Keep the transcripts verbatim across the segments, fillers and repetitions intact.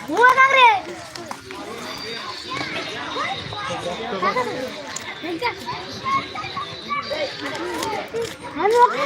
ᱱᱚᱣᱟ ᱵᱟᱝ ᱨᱮ᱾ ᱦᱮᱸ, ᱱᱚᱣᱟ ᱠᱚ᱾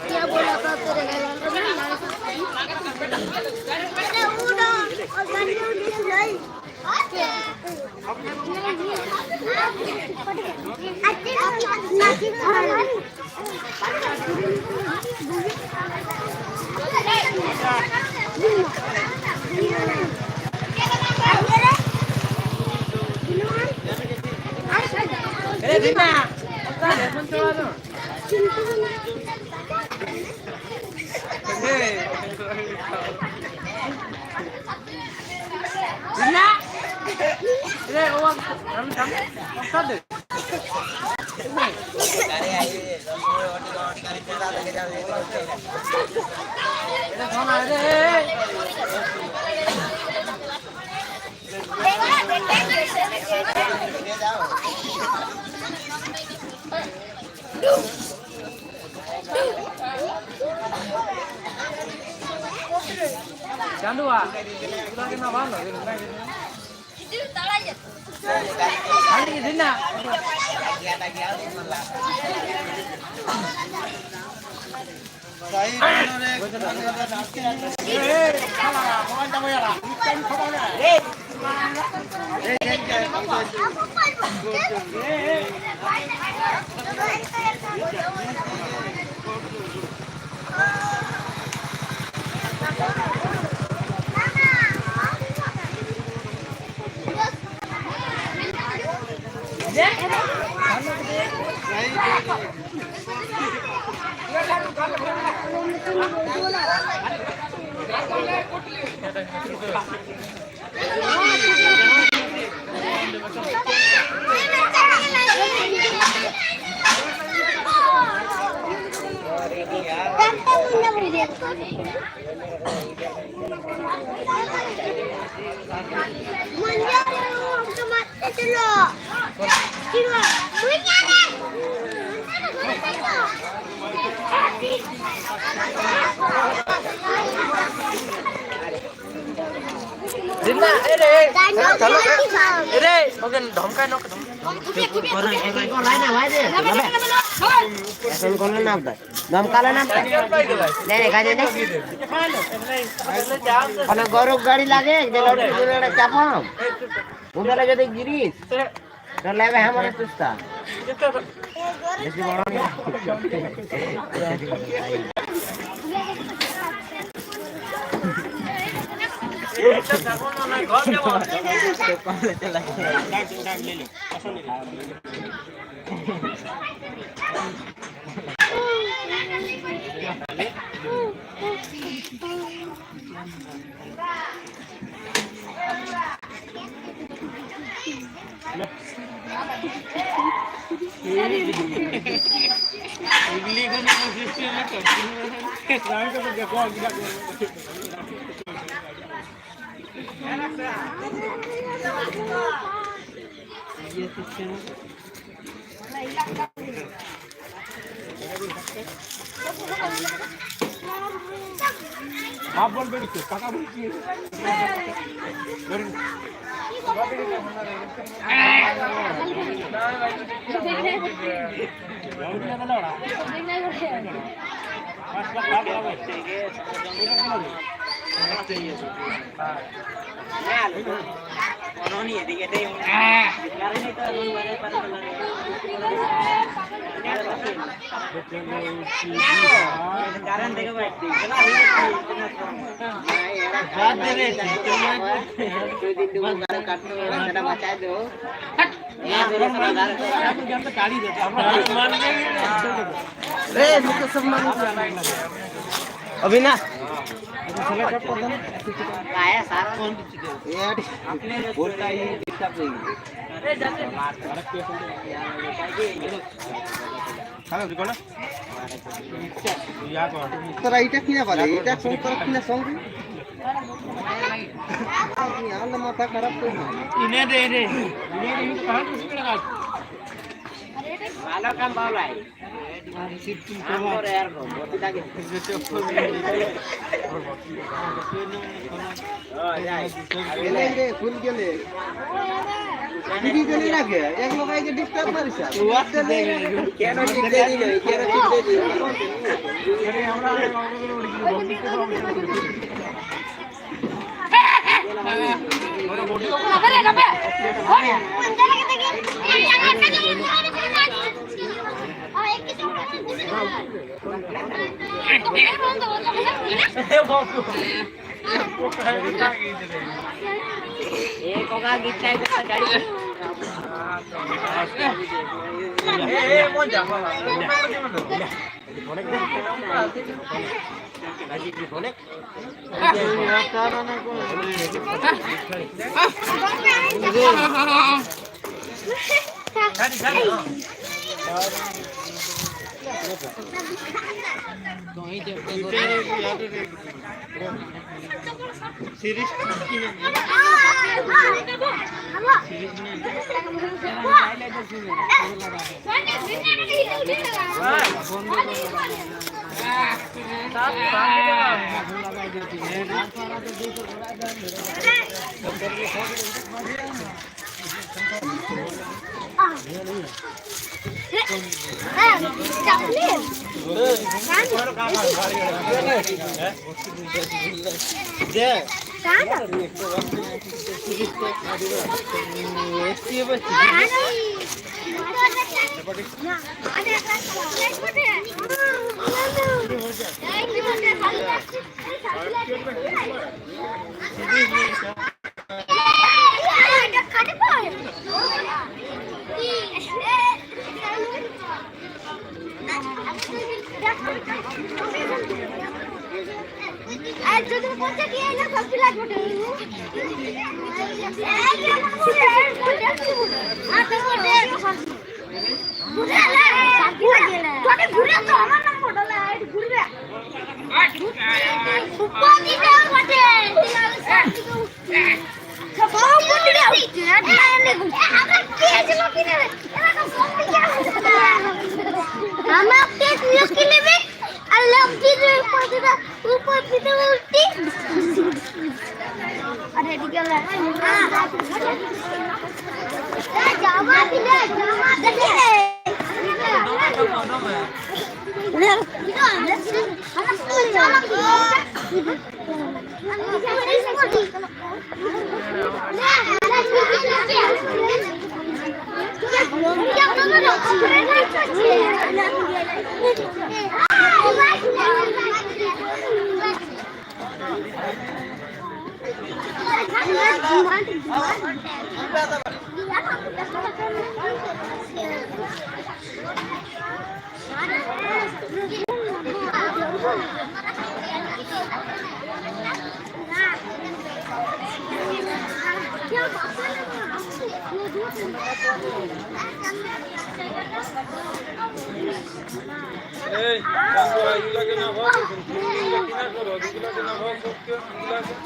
क्या बोला था तेरे घर वालों ने? ᱪᱟᱸᱫᱩᱣᱟ, ᱚᱱᱟ ᱜᱮ ᱢᱟ ᱵᱟᱝ ᱞᱟᱜᱟᱜ ᱠᱟᱱᱟ᱾ ᱦᱟᱺᱰᱤ ᱜᱮ ᱰᱷᱮᱨ ᱱᱟ᱾ ᱮ ᱨᱮ, ᱚᱜᱮᱱ ᱫᱷᱚᱢᱠᱟᱭ ᱱᱚᱠ ᱫᱷᱚᱢᱠᱟᱭ᱾ ᱮᱠᱷᱚᱱ ᱠᱚᱱ ᱞᱮ ᱱᱟᱯ ᱫᱟ᱾ ᱫᱷᱚᱢᱠᱟ ᱞᱮ ᱱᱟᱯ ᱫᱟ᱾ ᱫᱮ ᱨᱮ ᱜᱟᱡᱮ ᱫᱮ᱾ ᱚᱱᱟ ᱜᱚᱨᱚᱵ ᱜᱟᱹᱰᱤ ᱞᱟᱜᱮ, ᱡᱮ ᱞᱚᱰᱩ ᱜᱩᱨᱩ ᱮᱲᱮ ᱪᱟᱯᱟᱢ᱾ ᱩᱱᱫᱚ ᱞᱮ ᱡᱩᱫᱤ ᱜᱤᱨᱤᱥ᱾ ᱫᱚ ᱞᱮ ᱵᱮ ᱦᱟᱢᱟᱨᱮ ᱛᱩᱥᱛᱟ᱾ ᱵᱮᱥᱤ ᱵᱚᱲᱚ ᱱᱤᱭᱟ᱾ आप बोल बेटी, काका बोल। अभी ना। बोलता ही। তোরা এটা কিনা বলে, এটা কোন তোরা কিনা সঙ্গে? আল্লাহ মাথা খারাপ করে না। ᱟᱞᱚ ᱠᱟᱢ ᱵᱟᱣᱞᱟᱭ᱾ ᱟᱨ ᱥᱤᱴ ᱠᱤᱱ ᱟᱢ ᱠᱚᱢᱟ᱾ ᱯᱚᱨᱮ ᱟᱨ ᱠᱚ, ᱵᱚᱛᱤ ᱛᱟᱠᱤᱱ᱾ ᱤᱭᱟᱹ ᱪᱚᱯᱯᱚᱞ ᱜᱮ᱾ ᱦᱳᱭ, ᱡᱟᱭ᱾ ᱜᱮᱞᱮ ᱨᱮ, ᱯᱷᱩᱞ ᱜᱮᱞᱮ᱾ ᱡᱩᱫᱤ ᱜᱮᱞᱮ ᱨᱟᱜᱮ, ᱮᱠ ᱞᱚᱜᱟᱭ ᱜᱮ ᱰᱤᱥᱴᱟᱨᱵ ᱢᱟᱨᱤᱥᱟ᱾ ᱠᱮᱱᱚ ᱴᱷᱤᱠ ᱫᱮ ᱫᱤᱞ, ᱠᱮᱱᱚ ᱴᱷᱤᱠ ᱫᱮ ᱫᱤᱞ᱾ Ey, tanto ayuda que nos va, que nos va, que nos va, que nos va.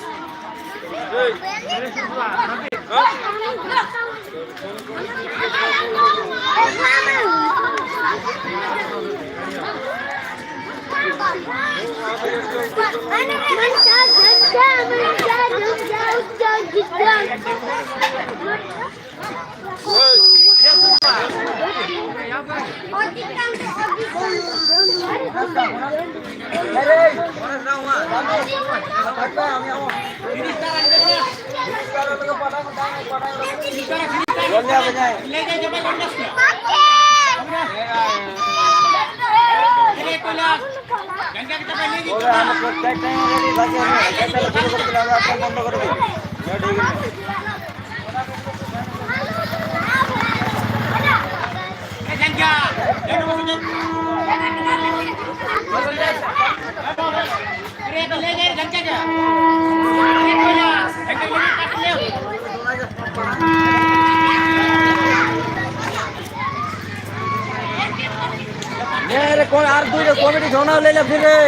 ᱧᱮᱞ ᱨᱮ ᱠᱚ ᱟᱨ ᱫᱩᱭ ᱨᱮ ᱠᱚᱢᱮᱰᱤ ᱡᱷᱚᱱᱟ ᱞᱮ ᱞᱮ ᱯᱷᱤᱨ ᱨᱮ᱾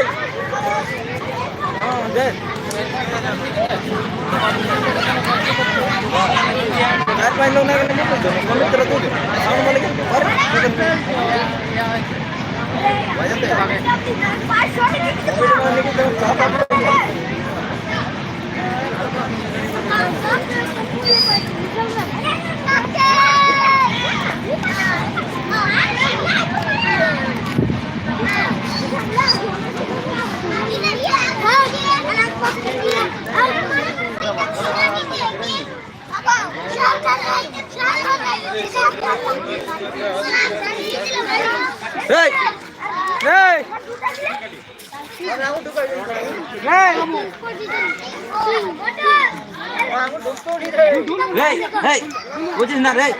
ᱦᱚᱸ, ᱫᱮ᱾ ᱟᱨ ᱯᱟᱹᱦᱤᱞ ᱚᱱᱟ ᱜᱮ ᱞᱟᱹᱜᱤᱫ ᱫᱚ, ᱠᱚᱢᱮᱰᱤ ᱛᱮ ᱨᱟᱹᱯᱩᱫ᱾ ᱟᱨ ᱚᱱᱟ ᱞᱟᱹᱜᱤᱫ ᱟᱨ ᱵᱟᱭ ᱡᱟᱛᱮ᱾ ᱠᱚᱢᱮᱰᱤ ᱚᱱᱟ ᱞᱟᱹᱜᱤᱫ ᱫᱚ ᱪᱟᱯ ᱟᱨ Hey! Hey! Hey, hey, what is not right?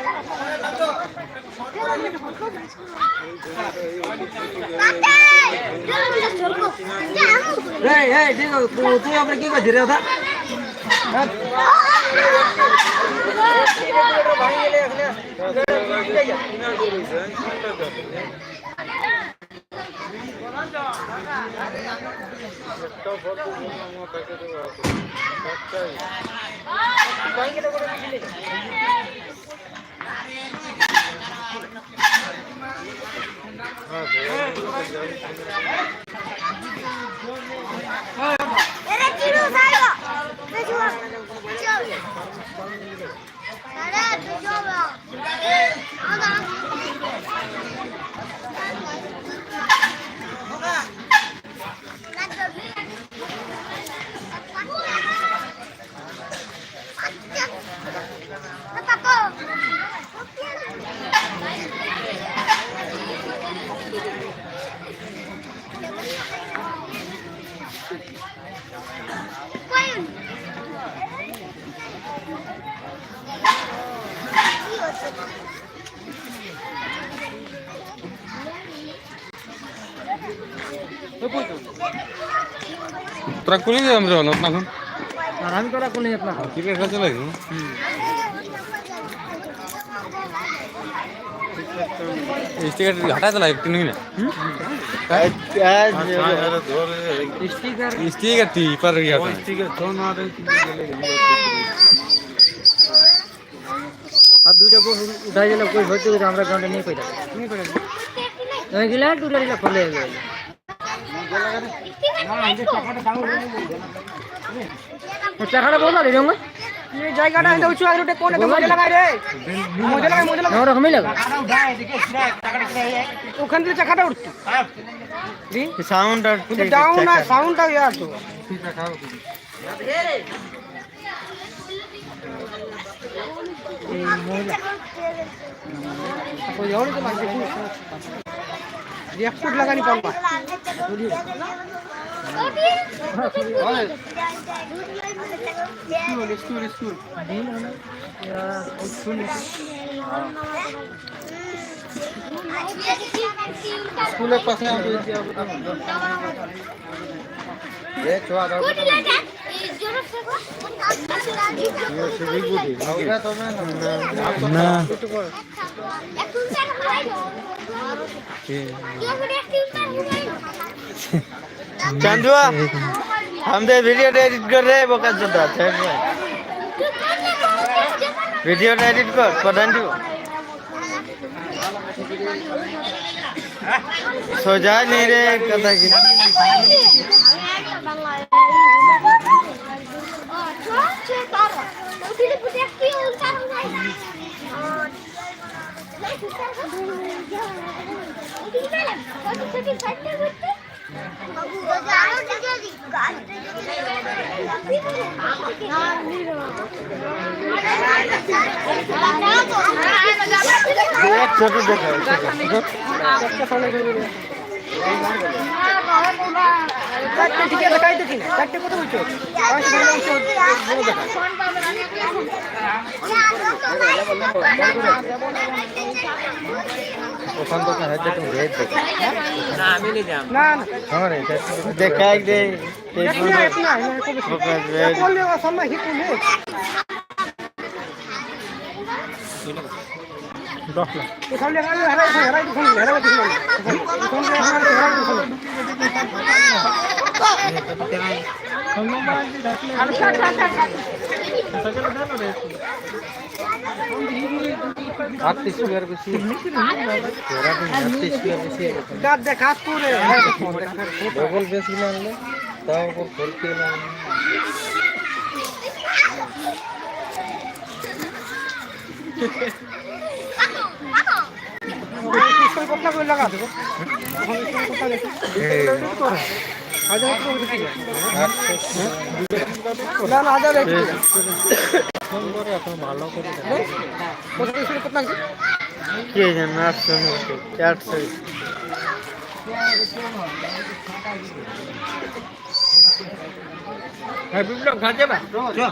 Hey, hey, ঠিক আছে, তুই, তুই আমরা কি করছিস রে ওটা? তোরা কোন দিকে যাবে রে, আপনার এখন? আর আমি তোরা কোন দিকে আপনার? ঠিক আছে, চলে গেল। স্টিকার হাটাই দিলা একটু নিয়ে না। স্টিকার টিপার গিয়া। স্টিকার তো না রে। আর দুইটা গোল উঠাই দিলে কই হইতে হইতে আমরা গ্রাউন্ডে নিয়ে কইতাম। তুমি গিলা দুটো দিলে ফলে হয়ে গেল। টাকাটা বলা রে জঙ্গল। এই জায়গাটা হয়তো উঁচু, আর ওটা কোন? এটা মজা লাগায় রে। মজা লাগায়, মজা লাগায়। ওরকমই লাগে। ওখান থেকে চাকাটা উঠতো। সাউন্ড আর কিন্তু ঠিক ডাউন আর আছে। সাউন্ডটা ইয়ে আছে। ওই জন্য তো লাগছে। রিয়াকশন লাগানি পড়বা। School, school, school. স্কুলের পাশে আমি বলছি, এ ছোয়া দাও। না। चांदुआ, हम दे वीडियो एडिट कर रहे हैं, बोका चोदा, छोड़ रहे। वीडियो एडिट कर, प्रधान जी। सोजा नहीं रे, कथा की। एक छोटे देखो, एक छोटे। চারটে ঠিক আছে, তাই দেখি না। চারটে কত বলছো? পাঁচশো টাকা বলছো, বলো দেখো। ওখান তো হেড দেখো, হেড দেখো। না, আমি নিয়ে যাম। না, না। আমার এটা দেখা এক দে। দেখি না, না, না, করলে ও সামনে হিট করবে। দশ লাখ। আটত্রিশ স্কোয়ার বেশি। আটত্রিশ স্কোয়ার বেশি। দেখা করে। ডবল বেসিন আনলে, তাও আবার ফোর কে। ᱞᱟᱜᱟ ᱫᱮᱵᱚ᱾ ᱦᱮᱸ᱾ ᱟᱪᱪᱷᱟ᱾ ᱱᱟ, ᱱᱟ, ᱟᱡᱟᱜ ᱨᱮ ᱴᱷᱤᱠ ᱜᱮᱭᱟ᱾ ᱠᱚᱛᱚ ᱥᱚᱭ ᱠᱚᱛᱚ ᱞᱟᱜᱟ? ᱠᱮ ᱡᱟᱱᱮ, ᱟᱴᱥᱚ ᱱᱚᱵᱵᱳᱭ, ᱪᱟᱨᱥᱚ᱾ ᱦᱮᱸ, ᱵᱤᱯᱞᱚᱵ, ᱜᱷᱟᱴ ᱪᱟᱞᱟᱜ? ᱪᱚ᱾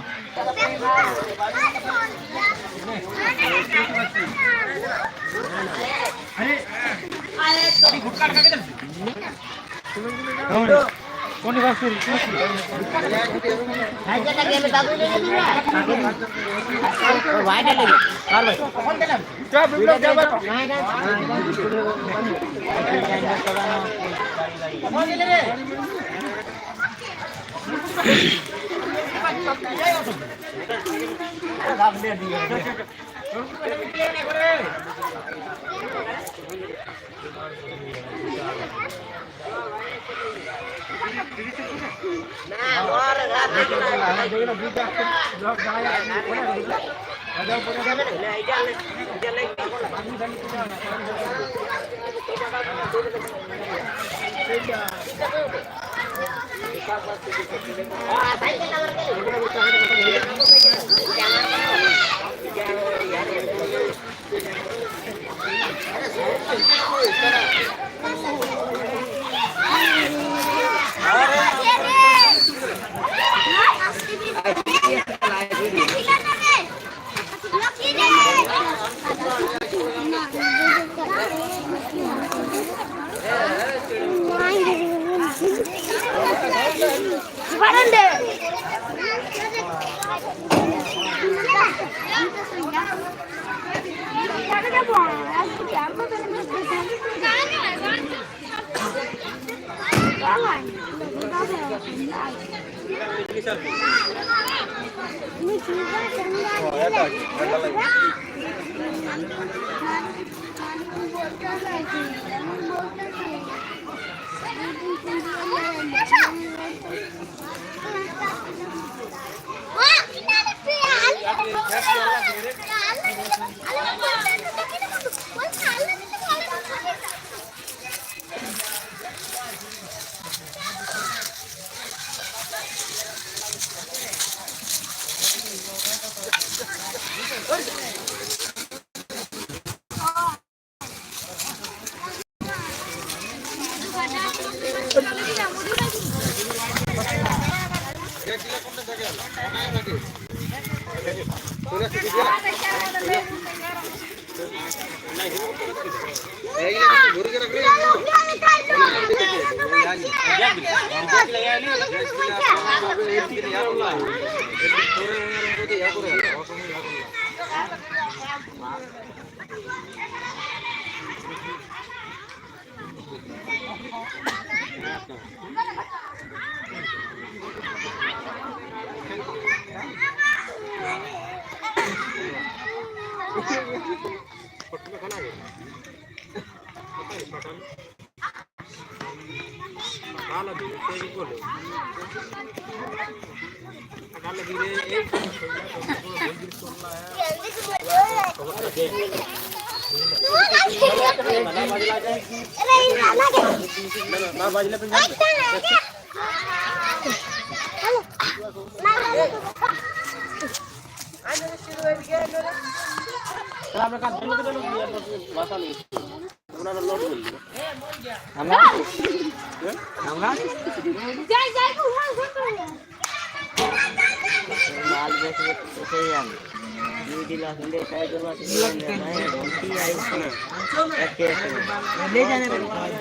ᱡᱟᱭ, ᱡᱟᱭ, ᱠᱚ ᱦᱚᱲ ᱦᱚᱸ ᱠᱚ᱾ ᱢᱟᱞ ᱵᱮᱥ ᱜᱮ ᱩᱴᱷᱟᱹᱭᱟᱢ᱾ ᱫᱩᱭ ᱜᱤᱞᱟᱥ ᱚᱸᱰᱮ ᱠᱷᱟᱡ ᱫᱚ ᱵᱟᱥ ᱞᱮ ᱡᱟᱱᱮ ᱵᱷᱟᱭ, ᱜᱷᱚᱱᱴᱤ ᱟᱭ ᱥᱮ᱾ ᱮᱠᱮ ᱥᱮ᱾ ᱞᱮ ᱡᱟᱱᱮ ᱵᱷᱟᱭ᱾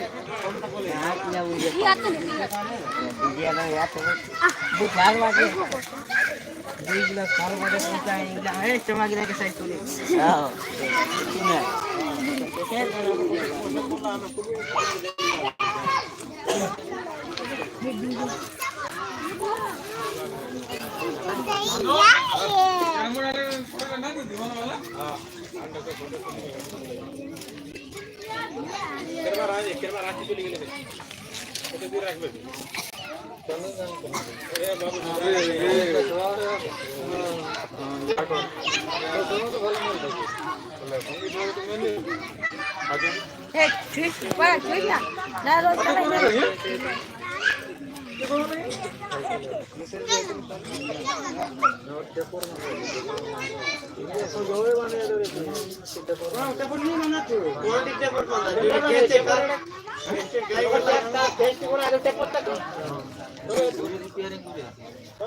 ᱭᱟᱛ ᱞᱮ ᱵᱤᱡᱤᱭᱟ ᱱᱟ ᱭᱟᱛ᱾ ᱵᱩ ᱵᱟᱨ ᱵᱟᱡᱮ᱾ ᱫᱩᱭ ᱜᱤᱞᱟᱥ ᱵᱟᱨ ᱵᱟᱡᱮ ᱯᱚᱭᱥᱟ ᱤᱧ ᱞᱟ, ᱮ, ᱪᱚᱢᱟ ᱜᱤᱞᱟ ᱠᱮ ᱥᱟᱭ ᱛᱩᱞᱤ᱾ ᱦᱮᱸ᱾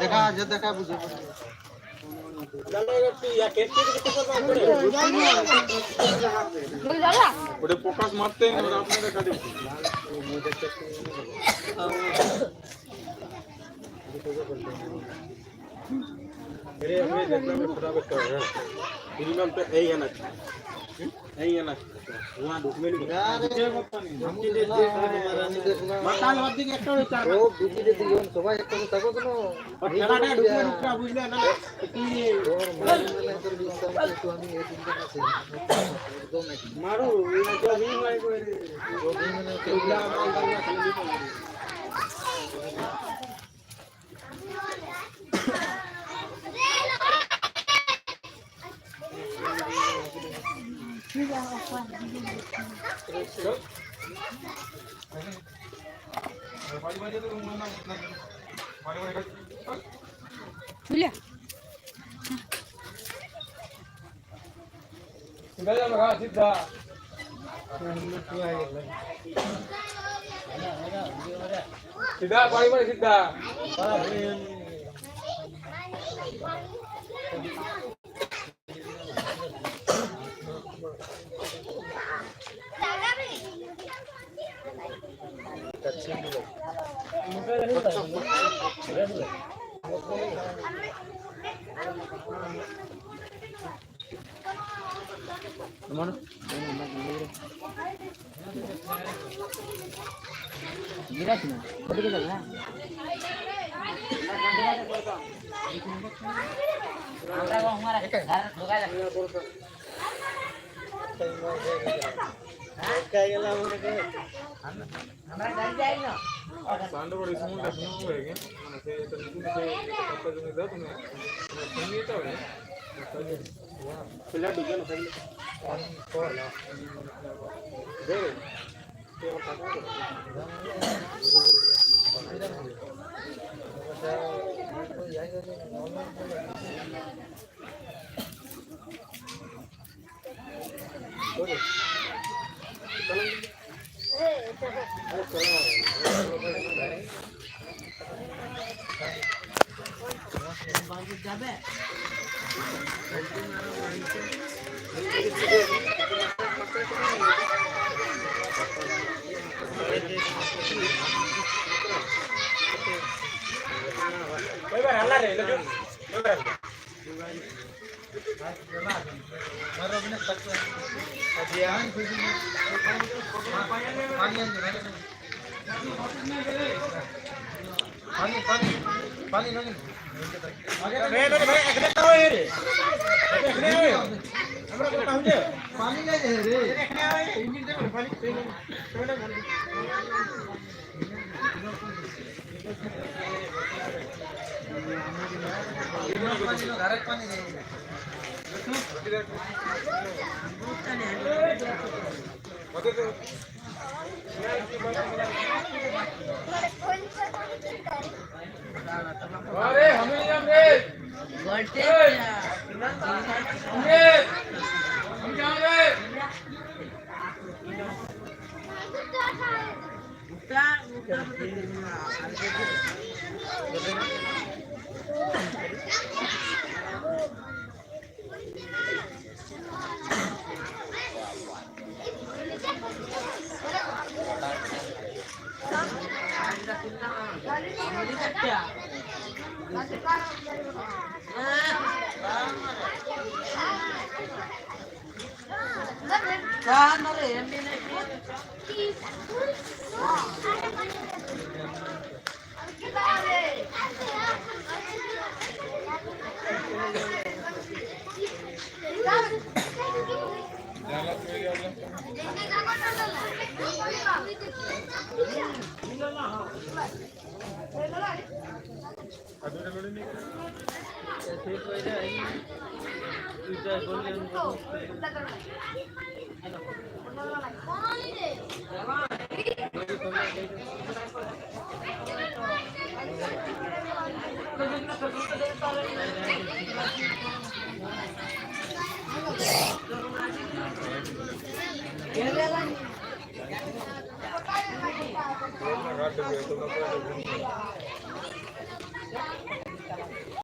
দেখা, যে দেখা বুঝে। ওটা ফোকাস মারতেই না, ওটা আপনারা খালি। এই, এই, দেখলাম, এই ফোটা করতে হবে, হ্যাঁ। মিনিমাম তো এই এনার্জি। এই এনার্জি। ওয়া ডকুমেন্ট। মাথা হওয়ার দিকে একটা ওই চার। ও, দুটি যে দুজন সবাই একসাথে থাকো কেন? আর খেলাটা ঢুকলে ঢুকটা, বুঝলে না? তোর মায়ের মানে তোর বিশ্বাস আছে, তো আমি এই চিন্তা আছে। একদম এক। মারো, এই একটা ভিড় হয় করে। ও, ভিড় মানে তোর বুঝলে? সিধা যাও, হ্যাঁ, সিধা। সিধা, বাড়ি বাড়ি সিধা। সাউন্ড বড় স্মুথ আছে, স্মুথ হয়ে গেছে। মানে, সেই একটা নতুন, সেই একটা পাতা জমি দাও তুমি, মানে, ফোন নিয়ে যাও না। ফিল্টার ঢুকবে না, থাকলে। দে। তুই এখন থাকবে তো?